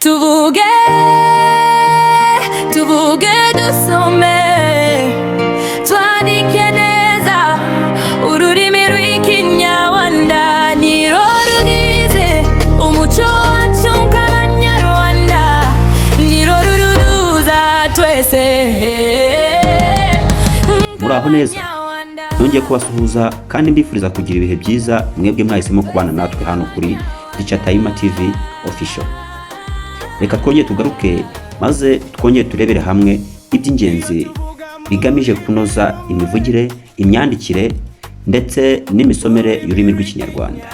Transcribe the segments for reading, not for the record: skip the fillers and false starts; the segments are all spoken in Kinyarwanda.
Tuvuge, tuvuge, dusome, twandike neza ururimi rw'Ikinyarwanda. Nirwo rugize umuco wacu nk'Abanyarwanda, nirwo ruduhuza twese. Muraho neza? Nongeye kubasuhuza kandi mbifuriza kugira ibihe byiza, mwebwe mwahisemo kubana natwe hano kuri Teacher Tayima TV Official. Reka twongere tugaruke maze twongere turebere hamwe iby'ingenzi bigamije kunoza imivugire, imyandikire ndetse n'imisomere y'ururimi rw'Ikinyarwanda.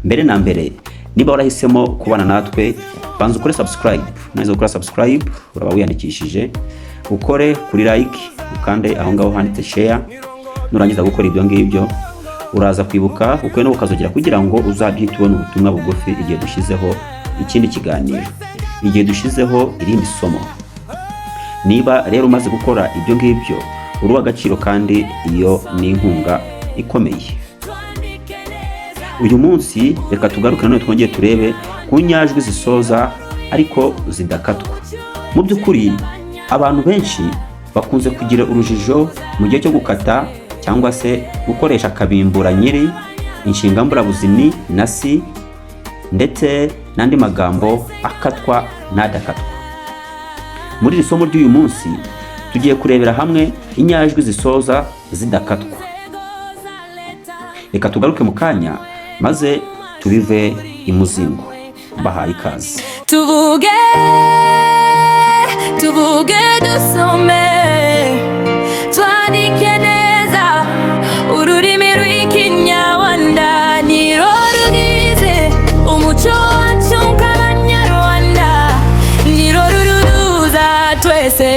Mbere na mbere, niba warahisemo kubana natwe, banza ukore subscribe. Nurangiza gukora subscribe, uraba wiyandikishije, ukore kuri like, ukande aho ngaho handitse share. Nurangiza gukora ibyo ngibyo, uraza kwibuka ukore no ukazogera kugira ngo uzajye uhita ubona ubutumwa bugufi igihe dushyizeho ikindi kiganiro, igihe dushyizeho irindi somo. Niba rero umaze gukora ibyo ngibyo, uri uw'agaciro kandi iyo ni inkunga ikomeye. Uyu munsi reka tugaruke nanone twongere turebe ku nyajwi zisoza ariko zidakatwa. Mu by'ukuri, abantu benshi bakunze kugira urujijo mu gihe cyo gukata cyangwa se gukoresha akabimbura nyiri, inshinga mburabuzi ni na si, ndetse n'andi magambo akatwa n'adakatwa. Muri iri somo ry'uyu munsi tugiye kurebera hamwe inyajwi zisoza zidakatwa. Reka tugaruke mu kanya maze tubive imuzingo. Mbahaye ikaze. Tuvuge, tuvuge, dusome, twandike neza ururimi rw'Ikinyarwanda. Nirwo rugize umuco wacu nk'Abanyarwanda, nirwo ruduhuza twese.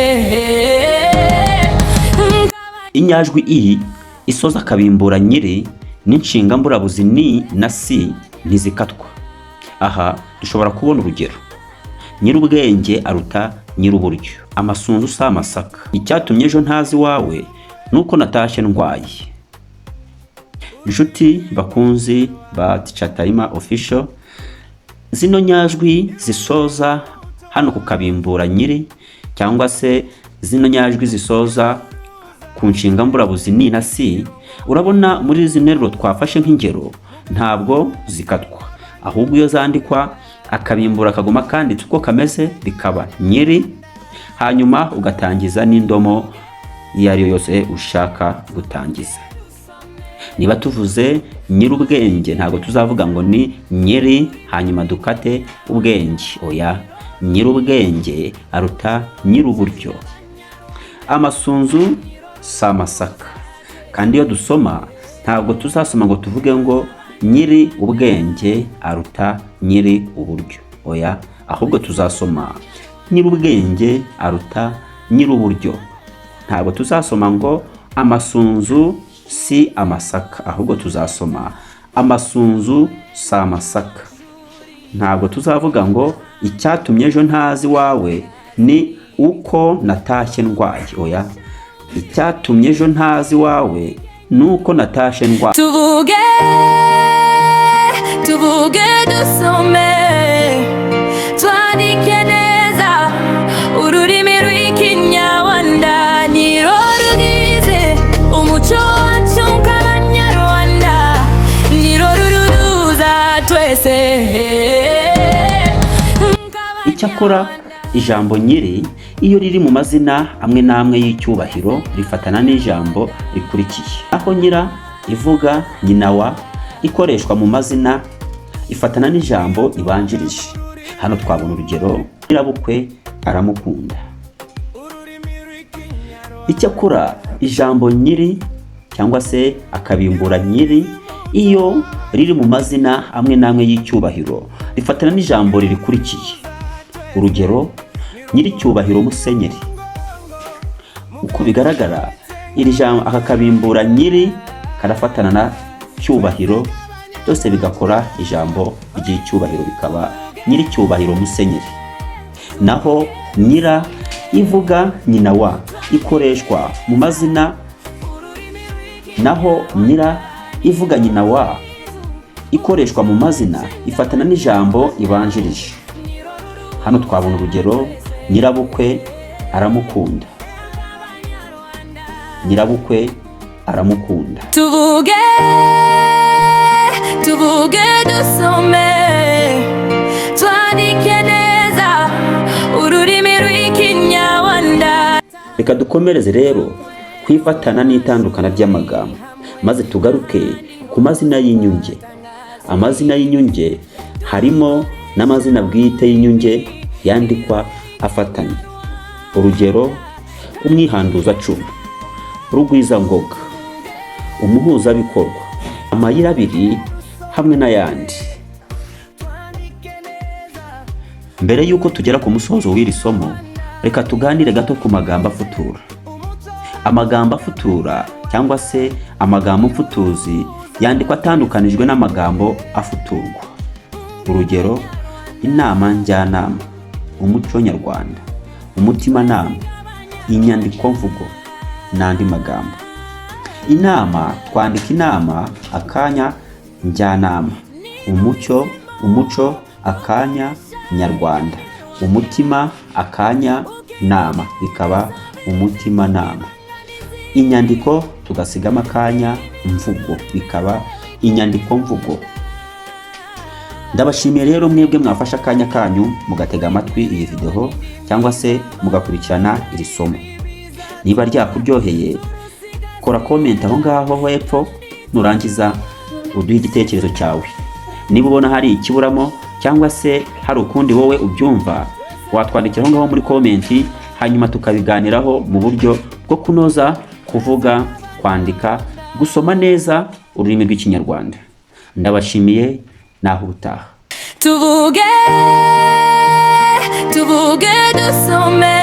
Inyajwi i isoza akabimbura nyiri n'inshinga mburabuzi ni na si ntizikatwa. Aha dushobora kubona urugero: nyir'ubwenge aruta nyir'uburyo, amasunzu si amasaka, icyatumye ejo ntazi iwawe nuko natashye ndwaye. Inshuti bakunzi ba Teacher Tayima Official, zino nyajwi zisoza hano ku kabimbura nyiri cyangwa se zino nyajwi zisoza ku nshinga mburabuzi ni na si, urabona muri izi nteruro twafashe nk'ingero ntabwo zikatwa, ahubwo iyo zandikwa akabimbura kaguma kanditse uko kameze, bikaba nyiri, hanyuma ugatangiza n'indomo iyo ari yo yose ushaka gutangiza. Niba tuvuze nyir'ubwenge, ntabwo tuzavuga ngo ni nyiri hanyuma dukate ubwenge. Oya, nyir'ubwenge aruta nyir'uburyo, amasunzu si amasaka. Kandi iyo dusoma, ntabwo tuzasoma ngo tuvuge ngo nyiri ubwenge aruta nyiri uburyo. Oya, ahubwo tuzasoma nyir'ubwenge aruta nyir'uburyo. Ntabwo tuzasoma ngo amasunzu si amasaka, ahubwo tuzasoma amasunzu si amasaka. Ntabwo tuzavuga ngo icyatumye ejo ntazi iwawe ni uko natashye ndwaye. Oya, icyatumye ejo ntazi iwawe ni uko natashye ndwaye. Tuvuge, tuvuge, dusome, twandike neza ururimi rw'Ikinyarwanda. Nirwo rugize umuco wacu nk'Abanyarwanda, nirwo ruduhuza twese. Icyakora ijambo nyiri, iyo riri mu mazina amwe n'amwe y'icyubahiro, rifatana n'ijambo rikurikiye. Aho nyira ivuga nyina wa ikoreshwa mu mazina, ifatana n'ijambo ibanjirije. Hano twabona urugero: nyirabukwe aramukunda. Icyakora ijambo nyiri cyangwa se akabimbura nyiri, iyo riri mu mazina amwe n'amwe y'icyubahiro, rifatana n'ijambo ririkurikiye. Urugero: nyiricyubahiro musenyeri. Uko bigaragara, iri jambo, aka kabimbura nyiri, karafatana na cyubahiro, byose bigakora ijambo ry'icyubahiro, bikaba nyiricyubahiro musenyeri. Naho nyira ivuga nyina wa ikoreshwa mu mazina, naho nyira ivuga nyina wa ikoreshwa mu mazina, ifatana n'ijambo ibanjirije. Hano twabona urugero: nyirabukwe aramukunda, nyirabukwe aramukunda. Tuvuge, tuvuge, dusome, twandike neza ururimi rw'Ikinyarwanda. Reka dukomereze rero ku ifatana n'itandukana ry'amagambo, maze tugaruke ku mazina y'inyunge. Amazina y'inyunge harimo n'amazina bwite y'inyunge yandikwa afatanye. Urugero: umwihanduzacumu, rugwizangoga, umuhuzabikorwa, amayira abiri, hamwe n'ayandi. Mbere y'uko tugera ku musozo w'iri somo, reka tuganire gato ku magambo afutura. Amagambo afutura cyangwa se amagambo mfutuzi yandikwa atandukanijwe n'amagambo afuturwa. Urugero: inama njyanama, umuco nyarwanda, umutimanama, inyandiko mvugo n'andi magambo. Inama, twandika inama akanya njyanama, umucyo, umuco akanya nyarwanda, umutima akanya nama, bikaba umutimanama. Inyandiko tugasigamo akanya mvugo, bikaba inyandiko mvugo. Ndabashimiye rero mwebwe mwafashe akanya kanyu mugatega amatwi iyi video cyangwa se mugakurikirana iri somo. Niba ryakuryoheye, kora comment aho ngaho hepfo, nurangiza uduhe igitekerezo cyawe. Niba ubona hari ikiburamo cyangwa se hari ukundi wowe ubyumva, watwandikira aho ngaho muri comment, hanyuma tukabiganiraho mu buryo bwo kunoza kuvuga, kwandika, gusoma neza ururimi rw'Ikinyarwanda. Ndabashimiye, naho ubutaha. Tuvuge, tuvuge, dusome.